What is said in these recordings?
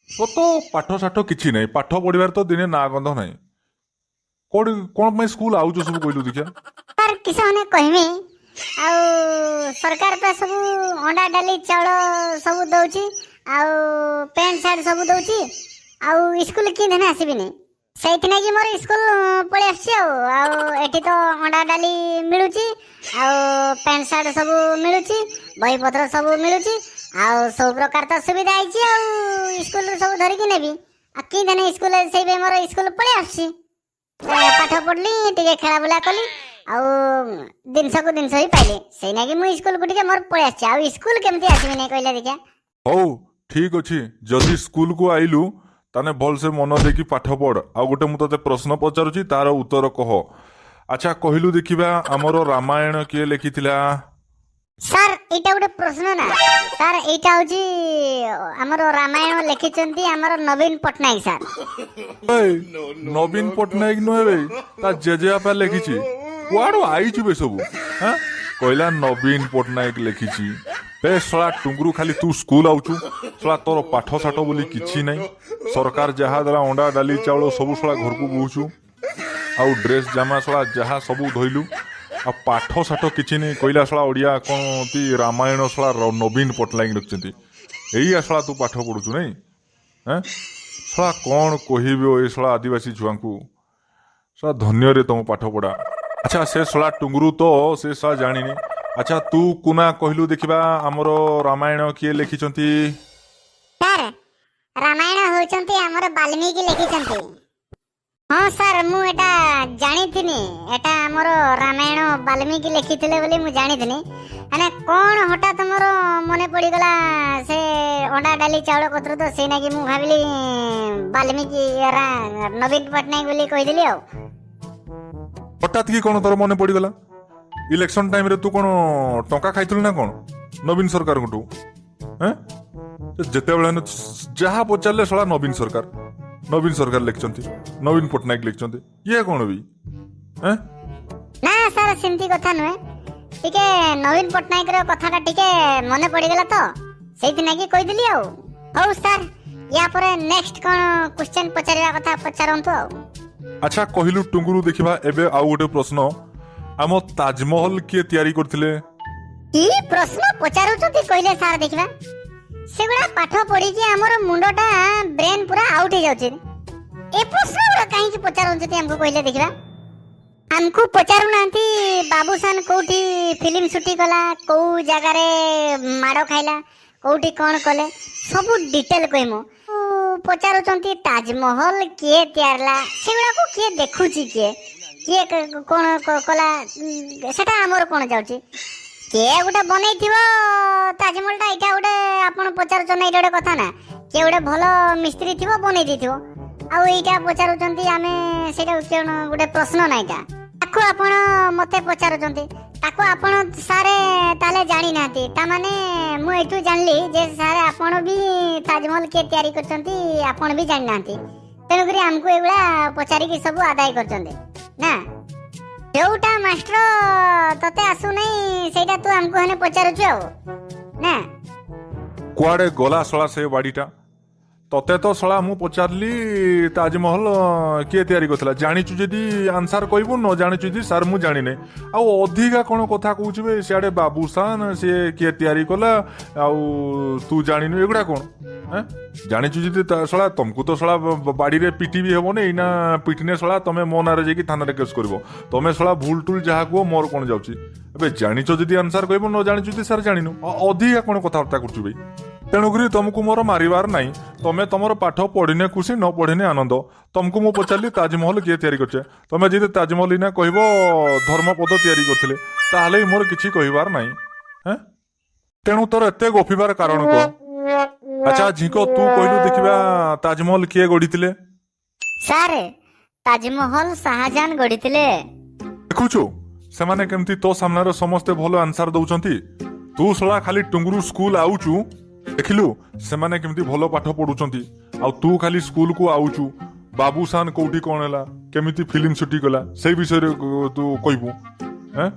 ତୋର ତ ପାଠ ସାଠ କିଛି ନାହିଁ। ପାଠ ପଢିବାରେ ତ ଦିନେ ନାଁ ଗନ୍ଧ ନାହିଁ। କୋଉଠି କଣ ପାଇଁ ସ୍କୁଲ ଆଉଛୁ ସବୁ, କହିଲୁ ଦେଖିଆ। ସାର୍, କିସ ମାନେ କହିମି ଆଉ, ସରକାର ତ ସବୁ ଅଣ୍ଡା, ଡାଲି, ଚାଉଳ ସବୁ ଦଉଛି ଆଉ ପ୍ୟାଣ୍ଟ ସାର୍ଟ ସବୁ ଦଉଛି, ଆଉ ସ୍କୁଲ କି ଦିନ ଆସିବିନି? ସେଇଥିଲାଗି ମୋର ସ୍କୁଲ ପଳେଇ ଆସୁଛି। ଆଉ ଆଉ ଏଠି ତ ଅଣ୍ଡା ଡାଲି ମିଳୁଛି ଆଉ ପ୍ୟାଣ୍ଟ ସାର୍ଟ ସବୁ ମିଳୁଛି, ବହିପତ୍ର ସବୁ ମିଳୁଛି, ଆଉ ସବୁ ପ୍ରକାର ତ ସୁବିଧା ହେଇଛି। ଆଉ ସ୍କୁଲରୁ ସବୁ ଧରିକି ନେବି ଆଉ କି ଦିନ ସ୍କୁଲ? ସେଇପାଇଁ ମୋର ସ୍କୁଲ ପଳେଇ ଆସୁଛି। ପାଠ ପଢିଲି, ଟିକେ ଖେଳା ବୁଲା କଲି ଆଉ ଜିନିଷକୁ ଜିନିଷ ହିଁ ପାଇଲି। ସେଇ ନାଗି ମୁଁ ସ୍କୁଲକୁ ଟିକେ ମୋର ପଳେଇ ଆସିଛି। ଆଉ ସ୍କୁଲ କେମିତି ଆସିବି ନାଇଁ, କହିଲେ ଦେଖିଆ। ହଉ, ଠିକ ଅଛି। ଯଦି ସ୍କୁଲକୁ ଆଇଲୁ, ତାହେଲେ ଭଲସେ ମନ ଦେଇକି ପାଠ ପଢ। ଆଉ ଗୋଟେ ମୁଁ ତତେ ପ୍ରଶ୍ନ ପଚାରୁଛି, ତାର ଉତ୍ତର କହ। ଆଚ୍ଛା, କହିଲୁ ଦେଖିବା, ଆମର ରାମାୟଣ କିଏ ଲେଖିଥିଲା? ସାର୍, ଏଇଟା ଗୋଟେ ପ୍ରଶ୍ନ ନା ସାର୍? ଏଇଟା ହଉଛି ଆମର ରାମାୟଣ ଲେଖିଛନ୍ତି ଆମର ନବୀନ ପଟ୍ଟନାୟକ ସାର୍। ଏଇ, ନବୀନ ପଟ୍ଟନାୟକ ନୁହେଁ ବେ, ତା ଜେଜେବାପା ଲେଖିଛି। କୁଆଡୁ ଆଇଛୁ ବେ ସବୁ? ହାଁ, କହିଲା ନବୀନ ପଟ୍ଟନାୟକ ଲେଖିଛି। ବେ ଶଳା ଟୁଙ୍ଗୁରୁ, ଖାଲି ତୁ ସ୍କୁଲ ଆଉଛୁ। ଶଳା, ତୋର ପାଠ ସାଠ ବୋଲି କିଛି ନାହିଁ। ସରକାର ଯାହା ଦେଲା, ଅଣ୍ଡା, ଡାଲି, ଚାଉଳ ସବୁ ଶଳା ଘରକୁ ବୋହୁଛୁ ଆଉ ଡ୍ରେସ ଜାମା ଶଳା ଯାହା ସବୁ ଧୋଇଲୁ, ଆଉ ପାଠ ସାଠ କିଛି ନାହିଁ। କହିଲା ଶଳା ଓଡ଼ିଆ କଣ ତି ରାମାୟଣ ଶଳା ନବୀନ ପଟ୍ଟନାୟକ ଲେଖିଛନ୍ତି। ଏଇଆ ଶଳା ତୁ ପାଠ ପଢୁଛୁ ନାଇଁ? ହେଁ ଶଳା, କଣ କହିବି ଏ ଶଳା ଆଦିବାସୀ ଛୁଆଙ୍କୁ? ଶଳା, ଧନ୍ୟରେ ତମ ପାଠ ପଢା। ଆଚ୍ଛା, ସେ ଶଳା ଟୁଙ୍ଗୁରୁ ତ ସେ ଶଳା ଜାଣିନି। ଆଚ୍ଛା, ତୁ କୁନା କହିଲୁ ଦେଖିବା, ଆମର ରାମାୟଣ କିଏ ଲେଖିଛନ୍ତି? ସାର୍, ରାମାୟଣ ହଉଛନ୍ତି ଆମର ବାଲ୍ମୀକି ଲେଖିଛନ୍ତି। ହଁ ସାର୍, ମୁଁ ଏଟା ଜାଣିଥିନି। ଏଟା ଆମର ରାମାୟଣ ବାଲ୍ମୀକି ଲେଖିଥିଲେ ବୋଲି ମୁଁ ଜାଣିଥିନି। ମାନେ କଣ ହଠାତ୍ ମୋର ମନେ ପଡ଼ିଗଲା ସେ ଅଣ୍ଡା, ଡାଲି, ଚାଉଳ କତରୁ ତ, ସେଇ ନାଗି ମୁଁ ଭାବିଲି ବାଲ୍ମୀକି ନବୀନ ପଟ୍ଟନାୟକ ବୋଲି କହିଦେଲି ଆଉ। ହଠାତ୍ କି କଣ ତୋର ମନେ ପଡିଗଲା? ଇଲେକ୍ସନ ଟାଇମରେ ତୁ କଣ ଟଙ୍କା ଖାଇଥିଲୁ ନା କଣ ନବୀନ ସରକାରଙ୍କଠୁ? ହେଁ, ଯେତେବେଳେ ହେଲେ ଯାହା ପଚାରିଲେ ଶଳା ନବୀନ ସରକାର, ନବୀନ ସରକାର ଲେଖିଛନ୍ତି, ନବୀନ ପଟ୍ଟନାୟକ ଲେଖିଛନ୍ତି। ଇଏ କଣ ବି, ହେଁ? ନା ସାର୍, ସେମିତି କଥା ନୁହେଁ। ଟିକେ ନବୀନ ପଟ୍ଟନାୟକର କଥାଟା ଟିକେ ମନେ ପଡ଼ିଗଲା ତ, ସେଇଥିନାଗି କହିଦେଲି ଆଉ। ହଉ ସାର୍, ୟା ପରେ ନେକ୍ସଟ କଣ କ୍ୱେଶ୍ଚନ ପଚାରିବା କଥା ପଚାରନ୍ତୁ ଆଉ। ଆଚ୍ଛା, କହିଲୁ ଟୁଙ୍ଗୁରୁ ଦେଖିବା, ଏବେ ଆଉ ଗୋଟେ ପ୍ରଶ୍ନ। ଆମ ତାଜମହଲ କିଏ ତିଆରି କରିଥିଲେ? କି ପ୍ରଶ୍ନ ପଚାରୁଛନ୍ତି କହିଲେ ସାର୍ ଦେଖିବା। ସେଗୁଡ଼ା ପାଠ ପଢିକି ଆମର ମୁଣ୍ଡଟା ବ୍ରେନ୍ ପୁରା ଆଉଟ୍ ହେଇଯାଉଛି। ଏ ପ୍ରଶ୍ନ ଗୁଡ଼ା କାହିଁକି ପଚାରୁଛନ୍ତି ଆମକୁ, କହିଲେ ଦେଖିବା? ଆମକୁ ପଚାରୁନାହାନ୍ତି ବାବୁସାନ କୋଉଠି ଫିଲ୍ମ ସୁଟିଂ କଲା, କୋଉ ଜାଗାରେ ମାଡ଼ ଖାଇଲା, କୋଉଠି କଣ କଲେ, ସବୁ ଡିଟେଲ କହିମୁ। ପଚାରୁଛନ୍ତି ତାଜମହଲ କିଏ ତିଆରିଲା। ସେଗୁଡ଼ାକୁ କିଏ ଦେଖୁଛି? କିଏ କିଏ କଣ କଲା, ସେଟା ଆମର କଣ ଯାଉଛି? କିଏ ଗୋଟେ ବନେଇଥିବ ତାଜମହଲଟା, ଏଇଟା ଗୋଟେ ଆପଣ ପଚାରୁଛନ୍ତି? ଏଇଟା ଗୋଟେ କଥା ନା? କିଏ ଗୋଟେ ଭଲ ମିସ୍ତ୍ରୀ ଥିବ, ବନେଇ ଦେଇଥିବ, ଆଉ ଏଇଟା ପଚାରୁଛନ୍ତି ଆମେ। ସେଇଟା କଣ ଗୋଟେ ପ୍ରଶ୍ନ ନା ଏଇଟା? ତାକୁ ଆପଣ ମତେ ପଚାରୁଛନ୍ତି। ତାକୁ ଆପଣ ସାର୍ ତାହେଲେ ଜାଣିନାହାନ୍ତି। ତାମାନେ ମୁଁ ଏଇଠୁ ଜାଣିଲି ଯେ ସାର୍, ଆପଣ ବି ତାଜମହଲ କିଏ ତିଆରି କରିଛନ୍ତି ଆପଣ ବି ଜାଣିନାହାନ୍ତି। ତେଣୁକରି ଆମକୁ ଏଗୁଡ଼ା ପଚାରିକି ସବୁ ଆଦାୟ କରୁଛନ୍ତି ନା? ଯୋଉଟା ମାଷ୍ଟର ତତେ ଆସୁନାହିଁ, ସେଇଟା ତୁ ଆମକୁ ହେନେ ପଚାରୁଛୁ ଆଉ ନା? କୁଆଡେ ଗଲା ଶଳା ସେ ବାଡିଟା? ତତେ ତ ଶଳା ମୁଁ ପଚାରିଲି ତାଜମହଲ କିଏ ତିଆରି କରିଥିଲା, ଜାଣିଛୁ ଯଦି ଆନ୍ସର କହିବୁ, ନ ଜାଣିଛୁ ଯଦି ସାର୍ ମୁଁ ଜାଣିନି। ଆଉ ଅଧିକା କଣ କଥା କହୁଛୁ ବେ? ସିଆଡେ ବାବୁସାନ ସିଏ କିଏ ତିଆରି କଲା ଆଉ ତୁ ଜାଣିନୁ, ଏଗୁଡା କଣ? ଏଁ? ଜାଣିଛୁ ଯଦି ଶଳା ତମକୁ ତ ଶଳା ବାଡିରେ ପିଟି ବି ହେବନି ଏଇନା। ପିଟିନେ ଶଳା ତମେ ମୋ ନାଁରେ ଯାଇକି ଥାନାରେ କେସ୍ କରିବ। ତମେ ଶଳା ଭୁଲ ଟୁଲ ଯାହା କୁହ, ମୋର କଣ ଯାଉଛି? ଏବେ ଜାଣିଛ ଯଦି ଆନ୍ସର କହିବ, ନ ଜାଣିଛୁ ଯଦି ସାର୍ ଜାଣିନୁ। ଅଧିକା କଣ କଥାବାର୍ତ୍ତା କରୁଛୁ ବେ? ତେଣୁକରି ତମକୁ ମୋର ମାରିବାର ନାହିଁ। ତମେ ତମର ପାଠ ପଢିନେ ଖୁସି, ନ ପଢିନେ ଆନନ୍ଦ। ତମକୁ ମୁଁ ପଚାରିଲି ତାଜମହଲ କିଏ ତିଆରି କରିଛେ। ତମେ ଯଦି ତାଜମହଲ ଏଇନା କହିବ ଧର୍ମପଦ ତିଆରି କରିଥିଲେ, ତାହେଲେ ବି ମୋର କିଛି କହିବାର ନାହିଁ। ହେଁ, ତେଣୁ ତୋର ଏତେ ଗପିବାର କାରଣ କଣ? ଆଚ୍ଛା ଝିଙ୍କ, ତୁ କହିଲୁ ଦେଖିବା, ତାଜମହଲ କିଏ ଗଢିଥିଲେ? ସାର୍, ତାଜମହଲ ଶାହଜାହାନ ଗଢିଥିଲେ। ଦେଖୁଛୁ ସେମାନେ କେମିତି ତୋ ସାମ୍ନାରେ ସମସ୍ତେ ଭଲ ଆନ୍ସର ଦଉଛନ୍ତି। ତୁ ଶଳା ଖାଲି ଟୁଙ୍ଗୁରୁ ସ୍କୁଲ ଆଉଛୁ। ଦେଖିଲୁ ସେମାନେ କେମିତି ଭଲ ପାଠ ପଢୁଛନ୍ତି, ଆଉ ତୁ ଖାଲି ସ୍କୁଲକୁ ଆଉଛୁ, ବାବୁସାନ କୋଉଠି କଣ ହେଲା, କେମିତି ଫିଲ୍ମ ସୁଟିଂ କଲା, ସେଇ ବିଷୟରେ ତୁ କହିବୁ। ଏଁ,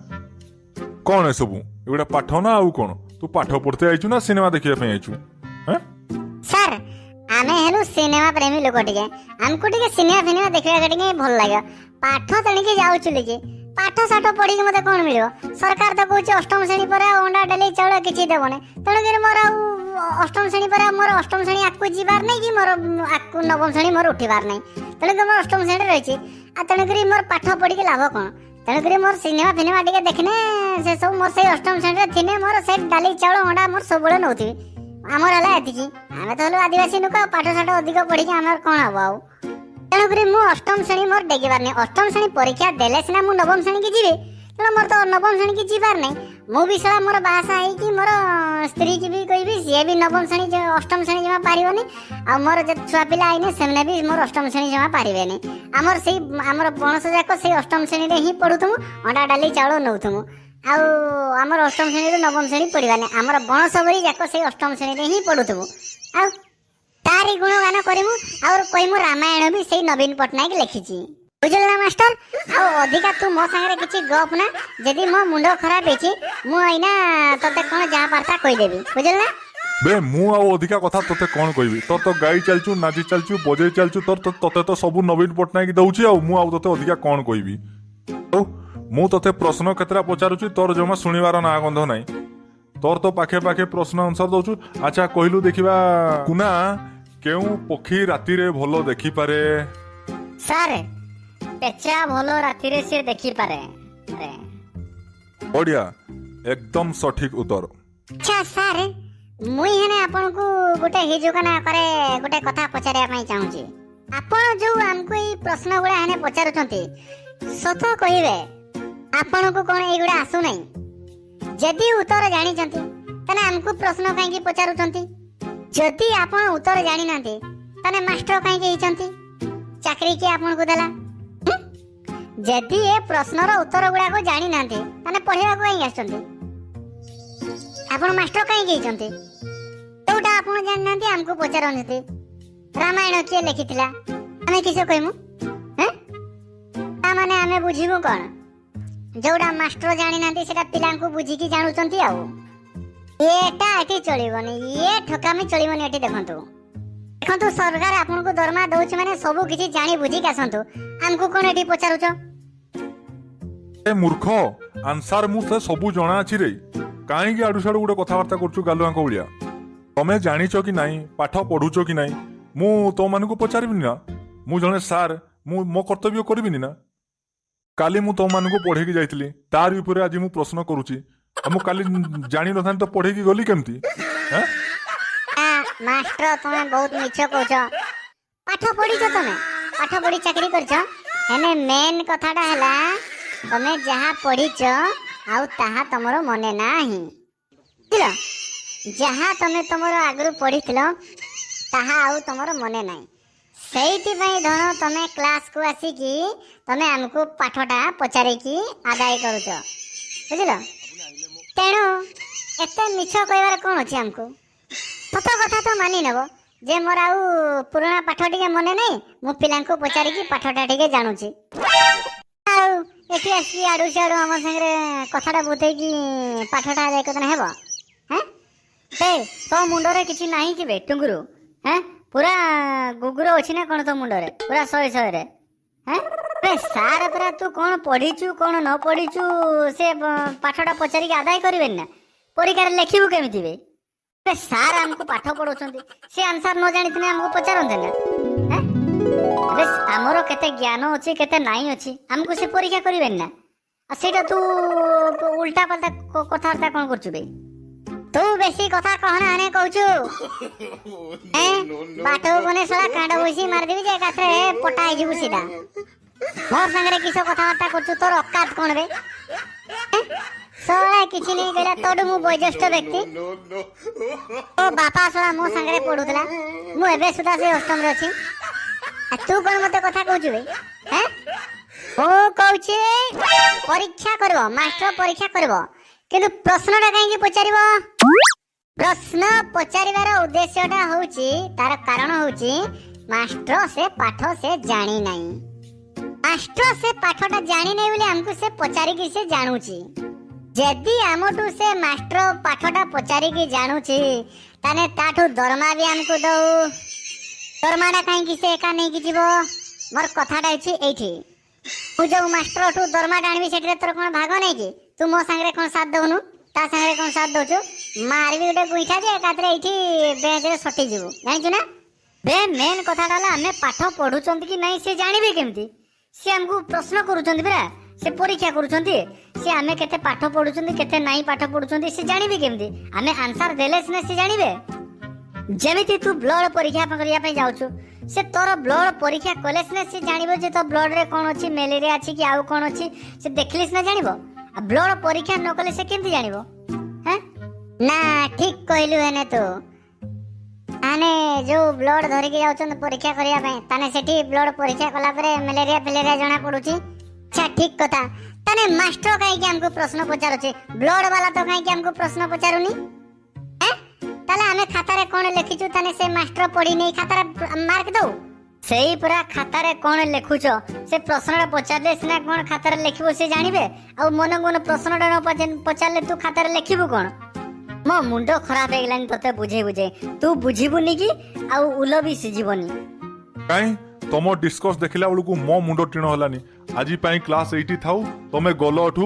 କଣ ଏସବୁ? ଏଗୁଡ଼ା ପାଠ ନା ଆଉ କଣ? ତୁ ପାଠ ପଢତେ ଆଇଛୁ ନା ସିନେମା ଦେଖିବା ପାଇଁ ଆଇଛୁ? ଏଁ? ସାର୍, ଆମେ ହେଲୁ ସିନେମା ପ୍ରେମୀ ଲୋକ। ଟିକେ ଆମକୁ ଟିକେ ସିନେମା ଫିନେମା ଦେଖିବାକୁ ଟିକେ ଭଲ ଲାଗିବ। ପାଠ ତେଣିକି ଯାଉଛୁ କି ପାଠ ସାଠ ପଢିକି ମତେ କଣ ମିଳିବ? ସରକାର ତ କହୁଛି ଅଷ୍ଟମ ଶ୍ରେଣୀ ପରେ ଆଉ ଅଣ୍ଡା, ଡାଲି, ଚାଉଳ କିଛି ଦେବନି। ତେଣୁକରି ମୋର ଆଉ ଅଷ୍ଟମ ଶ୍ରେଣୀ ପରେ ଆଉ ମୋର ଅଷ୍ଟମ ଶ୍ରେଣୀ ଆଗକୁ ଯିବାର ନାହିଁ କି ମୋର ଆଗକୁ ନବମ ଶ୍ରେଣୀ ମୋର ଉଠିବାର ନାହିଁ। ତେଣୁକରି ମୋର ଅଷ୍ଟମ ଶ୍ରେଣୀରେ ରହିଛି। ଆଉ ତେଣୁକରି ମୋର ପାଠ ପଢିକି ଲାଭ କଣ? ତେଣୁକରି ମୋର ସିନେମା ଫିନେମା ଟିକେ ଦେଖିନେ, ସେ ସବୁ ମୋର ସେଇ ଅଷ୍ଟମ ଶ୍ରେଣୀରେ ଥିନେ ମୋର ସେ ଡାଲି, ଚାଉଳ, ଅଣ୍ଡା ମୋର ସବୁବେଳେ ନଉଥିବି। ଆମର ହେଲା ଏତିକି। ଆମେ ତ ହେଲୁ ଆଦିବାସୀ ଲୋକ, ଆଉ ପାଠ ସାଠ ଅଧିକ ପଢିକି ଆମର କଣ ହବ ଆଉ? ତେଣୁକରି ମୁଁ ଅଷ୍ଟମ ଶ୍ରେଣୀ ମୋର ଡେଗିବାର ନାହିଁ। ଅଷ୍ଟମ ଶ୍ରେଣୀ ପରୀକ୍ଷା ଦେଲେ ସିନା ମୁଁ ନବମ ଶ୍ରେଣୀକି ଯିବି। ତେଣୁ ମୋର ତ ନବମ ଶ୍ରେଣୀକି ଯିବାର ନାହିଁ। ମୁଁ ବି ଶଳା ମୋର ବାହାସାହା ହେଇକି ମୋର ସ୍ତ୍ରୀକି ବି କହିବି, ସିଏ ବି ନବମ ଶ୍ରେଣୀ ଅଷ୍ଟମ ଶ୍ରେଣୀ ଜମା ପାରିବନି। ଆଉ ମୋର ଯେତେ ଛୁଆ ପିଲା ଆଇନେ, ସେମାନେ ବି ମୋର ଅଷ୍ଟମ ଶ୍ରେଣୀ ଜମା ପାରିବେନି। ଆମର ସେଇ ଆମର ବଣସ ଯାକ ସେଇ ଅଷ୍ଟମ ଶ୍ରେଣୀରେ ହିଁ ପଢୁଥିମୁ, ଅଣ୍ଡା, ଡାଲି, ଚାଉଳ ନଉଥିମୁ। ଆଉ ଆମର ଅଷ୍ଟମ ଶ୍ରେଣୀରୁ ନବମ ଶ୍ରେଣୀ ପଢିବାନି। ଆମର ବଣସ ଭରି ଯାକ ସେଇ ଅଷ୍ଟମ ଶ୍ରେଣୀରେ ହିଁ ପଢୁଥିବୁ ଆଉ ତାରି ଗୁଣଗାନ କରିମୁ। ଆଉ କହିମୁ ରାମାୟଣ ବି ସେଇ ନବୀନ ପଟ୍ଟନାୟକ ଲେଖିଛି। ବୁଝିଲୁ ନା ମାଷ୍ଟର? ଆଉ ଅଧିକା ତୁ ମୋ ସାଙ୍ଗରେ କିଛି ଗପ ନା। ଯଦି ମୋ ମୁଣ୍ଡ ଖରାପ ହେଇଛି, ମୁଁ ଏଇନା ତତେ କଣ ଯାହା ପାରତା କହିଦେବି, ବୁଝିଲୁ ନା? ବେ, ମୁଁ ଆଉ ଅଧିକା କଥା ତତେ କଣ କହିବି? ତୋର ତ ଗାଇ ଚାଲିଛୁ, ନାଚି ଚାଲିଛୁ, ବଜେଇ ଚାଲିଛୁ। ତୋର ତ ତତେ ତ ସବୁ ନବୀନ ପଟ୍ଟନାୟକ ଦଉଛି। ଆଉ ମୁଁ ଆଉ ତତେ ଅଧିକା କଣ କହିବି? ଆଉ ମୁଁ ତତେ ପ୍ରଶ୍ନ କେତେଟା ପଚାରୁଛି, ତୋର ଜମା ଶୁଣିବାର ନାଁ ଗନ୍ଧ ନାହିଁ। ତୋର ତ ପାଖେ ପାଖେ ପ୍ରଶ୍ନ ଆନ୍ସର ଦଉଛୁ। ଆଚ୍ଛା କହିଲୁ ଦେଖିବା କୁନା, କେଉଁ ପକ୍ଷୀ ରାତିରେ ଭଲ ଦେଖିପାରେ? ସାର୍, ପେଚା ଭଲ ରାତିରେ ସିଏ ଦେଖିପାରେ। ବଢିଆ, ଏକଦମ ସଠିକ ଉତ୍ତର। ଆଚ୍ଛା ସାର୍, ମୁଇଁ ହେନେ ଆପଣଙ୍କୁ ଗୋଟେ ହିଜୁକନା କରେ ଗୋଟେ କଥା ପଚାରିବା ପାଇଁ ଚାହୁଁଛି। ଆପଣ ଯୋଉ ଆମକୁ ଏଇ ପ୍ରଶ୍ନ ଗୁଡ଼ା ହେନେ ପଚାରୁଛନ୍ତି, ସତ କହିବେ, ଆପଣଙ୍କୁ କଣ ଏଇଗୁଡ଼ା ଆସୁନାହିଁ? ଯଦି ଉତ୍ତର ଜାଣିଛନ୍ତି, ତାହେଲେ ଆମକୁ ପ୍ରଶ୍ନ କାହିଁକି ପଚାରୁଛନ୍ତି? ଯଦି ଆପଣ ଉତ୍ତର ଜାଣିନାହାନ୍ତି, ତାହେଲେ ମାଷ୍ଟର କାହିଁକି ହେଇଛନ୍ତି? ଚାକିରି କିଏ ଆପଣଙ୍କୁ ଦେଲା, ହୁଁ? ଯଦି ଏ ପ୍ରଶ୍ନର ଉତ୍ତର ଗୁଡାକ ଜାଣିନାହାନ୍ତି, ତାହେଲେ ପଢିବାକୁ କାହିଁକି ଆସିଛନ୍ତି? ଆପଣ ମାଷ୍ଟର କାହିଁକି ହେଇଛନ୍ତି? ଯୋଉଟା ଆପଣ ଜାଣିନାହାନ୍ତି, ଆମକୁ ପଚାରୁଛନ୍ତି। ରାମାୟଣ କିଏ ଲେଖିଥିଲା, ଆମେ କିସ କହିମୁ? ହେଁ? ତା ମାନେ ଆମେ ବୁଝିବୁ କଣ? ଯୋଉଟା ମାଷ୍ଟର ଜାଣିନାହାନ୍ତି, ସେଟା ପିଲାଙ୍କୁ ବୁଝିକି ଜାଣୁଛନ୍ତି। ଆଉ ଏଟା ଏଠି ଚଳିବନି, ଇଏ ଠକାମି ଚଳିବନି ଏଠି। ଦେଖନ୍ତୁ ଦେଖନ୍ତୁ, ସରକାର ଆପଣଙ୍କୁ ଦରମା ଦଉଛି ମାନେ ସବୁ କିଛି ଜାଣି ବୁଝିକି ଆସନ୍ତୁ। ଆମକୁ କଣ ଏଠି ପଚାରୁଛ? ଏ ମୂର୍ଖ, ଆନ୍ସାର ମୁଁ ସେ ସବୁ ଜଣା ଅଛି ରେ। କାହିଁକି ଆଡୁ ସାଡୁ ଗୋଟେ କଥାବାର୍ତ୍ତା କରୁଛୁ ଗାଲୁଆଙ୍କ ଭଳିଆ? ତମେ ଜାଣିଛ କି ନାହିଁ, ପାଠ ପଢୁଛ କି ନାହିଁ, ମୁଁ ତମମାନଙ୍କୁ ପଚାରିବିନି ନା? ମୁଁ ଜଣେ ସାର୍, ମୁଁ ମୋ କର୍ତ୍ତବ୍ୟ କରିବିନି ନା? କାଲି ମୁଁ ତମମାନଙ୍କୁ ପଢେଇକି ଯାଇଥିଲି, ତାରି ଉପରେ ଆଜି ମୁଁ ପ୍ରଶ୍ନ କରୁଛି। ଆଉ ମୁଁ କାଲି ଜାଣିନଥାନ୍ତି ତ ପଢେଇକି ଗଲି କେମିତି? ହେଁ? ମାଷ୍ଟର, ତମେ ବହୁତ ମିଛ କହୁଛ। ପାଠ ପଢିଛ ତମେ, ପାଠ ପଢି ଚାକିରି କରିଛ। ହେଲେ ମେନ୍ କଥାଟା ହେଲା, ତମେ ଯାହା ପଢିଛ ଆଉ ତାହା ତମର ମନେ ନାହିଁ, ବୁଝିଲ? ଯାହା ତମେ ତମର ଆଗରୁ ପଢିଥିଲ, ତାହା ଆଉ ତମର ମନେ ନାହିଁ। ସେଇଥିପାଇଁ ଧନ ତମେ କ୍ଲାସକୁ ଆସିକି ତମେ ଆମକୁ ପାଠଟା ପଚାରିକି ଆଦାୟ କରୁଛ, ବୁଝିଲ? ତେଣୁ ଏତେ ମିଛ କହିବାର କ'ଣ ଅଛି? ଆମକୁ ସତ କଥା ତ ମାନି ନେବ ଯେ ମୋର ଆଉ ପୁରୁଣା ପାଠ ଟିକେ ମନେ ନାହିଁ, ମୁଁ ପିଲାଙ୍କୁ ପଚାରିକି ପାଠଟା ଟିକେ ଜାଣୁଛି। ଆଉ ଏଠି ଆସିକି ଆଡୁ ସିଆଡୁ ଆମ ସାଙ୍ଗରେ କଥାଟା ବୁଝେଇକି ପାଠଟା ଆଦାୟ କରିଦେଲେ ହେବ? ହେଁ? ବେ, ତୋ ମୁଣ୍ଡରେ କିଛି ନାହିଁ କି ବେ ଟୁଙ୍ଗୁରୁ? ହେଁ, ପୁରା ଗୁଗୁର ଅଛି ନା କଣ ତୋ ମୁଣ୍ଡରେ? ପୁରା ଶହେ ଶହେରେ, ହେଁ? ବେ ସାର୍ ପରା, ତୁ କଣ ପଢିଛୁ କଣ ନ ପଢିଛୁ, ସେ ପାଠଟା ପଚାରିକି ଆଦାୟ କରିବେନି ନା? ପରୀକ୍ଷାରେ ଲେଖିବୁ କେମିତି ବେ? ବେ ସାର୍ ଆମକୁ ପାଠ ପଢଉଛନ୍ତି, ସେ ଆନ୍ସର ନ ଜାଣିଥିଲେ ଆମକୁ ପଚାରନ୍ତେ ନା? ହେଁ? ଆବେ, ଆମର କେତେ ଜ୍ଞାନ ଅଛି କେତେ ନାଇଁ ଅଛି, ଆମକୁ ସେ ପରୀକ୍ଷା କରିବେନି ନା? ଆଉ ସେଇଟା ତୁ ଉଲ୍ଟା ପାଲ୍ଟା କଥାବାର୍ତ୍ତା କଣ କରୁଛୁ ବେ? ତୁ ବେଶୀ କଥା କହନା ଆନେ କହୁଛୁ। ଏଁ, ବାଟକୁ ଗନେ ଶଳା କାଣ୍ଡ ବସି ମାରିଦେବି ଯେ ଏକାଥରେ ପଟା ହେଇଯିବୁ ସିଧା। ମୋର ସାଙ୍ଗରେ କିସ କଥାବାର୍ତ୍ତା କରୁଛୁ? ତୋର ଅକାତ କଣ ବେ? ଏଁ? ଶଳା କିଛି ନେଇ କହିଲା, ତୋଠୁ ମୁଁ ବୟୋଜ୍ୟେଷ୍ଠ ବ୍ୟକ୍ତି। ତୋ ବାପା ଶଳା ମୋ ସାଙ୍ଗରେ ପଢୁଥିଲା। ମୁଁ ଏବେ ସୁଦ୍ଧା ସେ ଅଷ୍ଟମରେ ଅଛି। ଆଉ ତୁ କଣ ମତେ କଥା କହୁଛୁ ବେ? ହେଁ? ମୁଁ କହୁଛି, ପରୀକ୍ଷା କରିବ ମାଷ୍ଟର, ପରୀକ୍ଷା କରିବ, କିନ୍ତୁ ପ୍ରଶ୍ନଟା କାହିଁକି ପଚାରିବ? ପ୍ରଶ୍ନ ପଚାରିବାର ଉଦ୍ଦେଶ୍ୟଟା ହଉଛି, ତାର କାରଣ ହଉଛି, ମାଷ୍ଟର ସେ ପାଠ ସେ ଜାଣି ନାହିଁ। ମାଷ୍ଟର ସେ ପାଠଟା ଜାଣି ନାହିଁ ବୋଲି ଆମକୁ ସେ ପଚାରିକି ସେ ଜାଣୁଛି। ଯଦି ଆମଠୁ ସେ ମାଷ୍ଟର ପାଠଟା ପଚାରିକି ଜାଣୁଛି, ତାହେଲେ ତାଠୁ ଦରମା ବି ଆମକୁ ଦଉ। ଦରମାଟା କାହିଁକି ସେ ଏକା ନେଇକି ଯିବ? ମୋର କଥାଟା ଅଛି ଏଇଠି, ମୁଁ ଯୋଉ ମାଷ୍ଟରଠୁ ଦରମାଟା ଆଣିବି, ସେଠିରେ ତୋର କ'ଣ ଭାଗ ନାହିଁ କି? ତୁ ମୋ ସାଙ୍ଗରେ କ'ଣ ସାଥ ଦଉନୁ, ତା ସାଙ୍ଗରେ କ'ଣ ସାଥ ଦଉଛୁ? ମାରିବି ଗୋଟେ ଗୁଇଠା ଯେ ଏକାଥରେ ଏଇଠି ବେଞ୍ଚରେ ସଟିଯିବୁ, ଜାଣିଛୁ ନା? ବେ, ମେନ୍ କଥାଟା ହେଲା, ଆମେ ପାଠ ପଢୁଛନ୍ତି କି ନାହିଁ ସେ ଜାଣିବେ କେମିତି? ସେ ଆମକୁ ପ୍ରଶ୍ନ କରୁଛନ୍ତି ପରା, ସେ ପରୀକ୍ଷା କରୁଛନ୍ତି। ସେ ଆମେ କେତେ ପାଠ ପଢୁଛନ୍ତି, କେତେ ନାହିଁ ପାଠ ପଢୁଛନ୍ତି, ସେ ଜାଣିବେ କେମିତି? ଆମେ ଆନ୍ସର ଦେଲେ ସିନା ସେ ଜାଣିବେ। ଯେମିତି ତୁ ବ୍ଲଡ ପରୀକ୍ଷା କରିବା ପାଇଁ ଯାଉଛୁ, ସେ ତୋର ବ୍ଲଡ ପରୀକ୍ଷା କଲେ ସିନା ସେ ଜାଣିବ ଯେ ତୋ ବ୍ଲଡରେ କ'ଣ ଅଛି, ମ୍ୟାଲେରିଆ ଅଛି କି ଆଉ କ'ଣ ଅଛି। ସେ ଦେଖିଲେ ସିନା ଜାଣିବ। ଆଉ ବ୍ଲଡ ପରୀକ୍ଷା ନ କଲେ ସେ କେମିତି ଜାଣିବ, ହେଁ? ନା, ଠିକ କହିଲୁ। ହେନେ ତୁ ତାହେଲେ ଯୋଉ ବ୍ଲଡ ଧରିକି ଯାଉଛନ୍ତି ପରୀକ୍ଷା କରିବା ପାଇଁ, ତାହେଲେ ସେଠି ବ୍ଲଡ ପରୀକ୍ଷା କଲା ପରେ ମ୍ୟାଲେରିଆ ଫେଲେରିଆ ଜଣା ପଡୁଛି। ଆଚ୍ଛା, ଠିକ କଥା। ତାହେଲେ ମାଷ୍ଟର କାହିଁକି ଆମକୁ ପ୍ରଶ୍ନ ପଚାରୁଛି? ବ୍ଲଡ ବାଲା ତ କାହିଁକି ଆମକୁ ପ୍ରଶ୍ନ ପଚାରୁନି, ଏଁ? ତାହେଲେ ଆମେ ଖାତାରେ କ'ଣ ଲେଖିଛୁ, ତାହେଲେ ସେ ମାଷ୍ଟର ପଢି ନେଇ ଖାତାରେ ମାର୍କ ଦଉ? ସେଇ ପରା, ଖାତାରେ କ'ଣ ଲେଖୁଛ, ସେ ପ୍ରଶ୍ନଟା ପଚାରିଲେ ସିନା କ'ଣ ଖାତାରେ ଲେଖିବ ସେ ଜାଣିବେ। ଆଉ ମନକୁ ମନ ପ୍ରଶ୍ନଟା ନ ପଚାରିଲେ ତୁ ଖାତାରେ ଲେଖିବୁ କ'ଣ? ମୋ ମୁଣ୍ଡ ଖରାପ ହେଇଗଲାଣି ତତେ ବୁଝେଇ ବୁଝେଇ। ତୁ ବୁଝିବୁନି କି ଆଉ ଉଲ ବି ସିଝିବନି। କାଇଁ, ତମ ଡିସ୍କସ୍ ଦେଖିଲା ବେଳକୁ ମୋ ମୁଣ୍ଡ ଟିଣ ହେଲାନି। ଆଜି ପାଇଁ କ୍ଲାସ୍ ଏଇଠି ଥାଉ, ତମେ ଗଲ ଏଠୁ।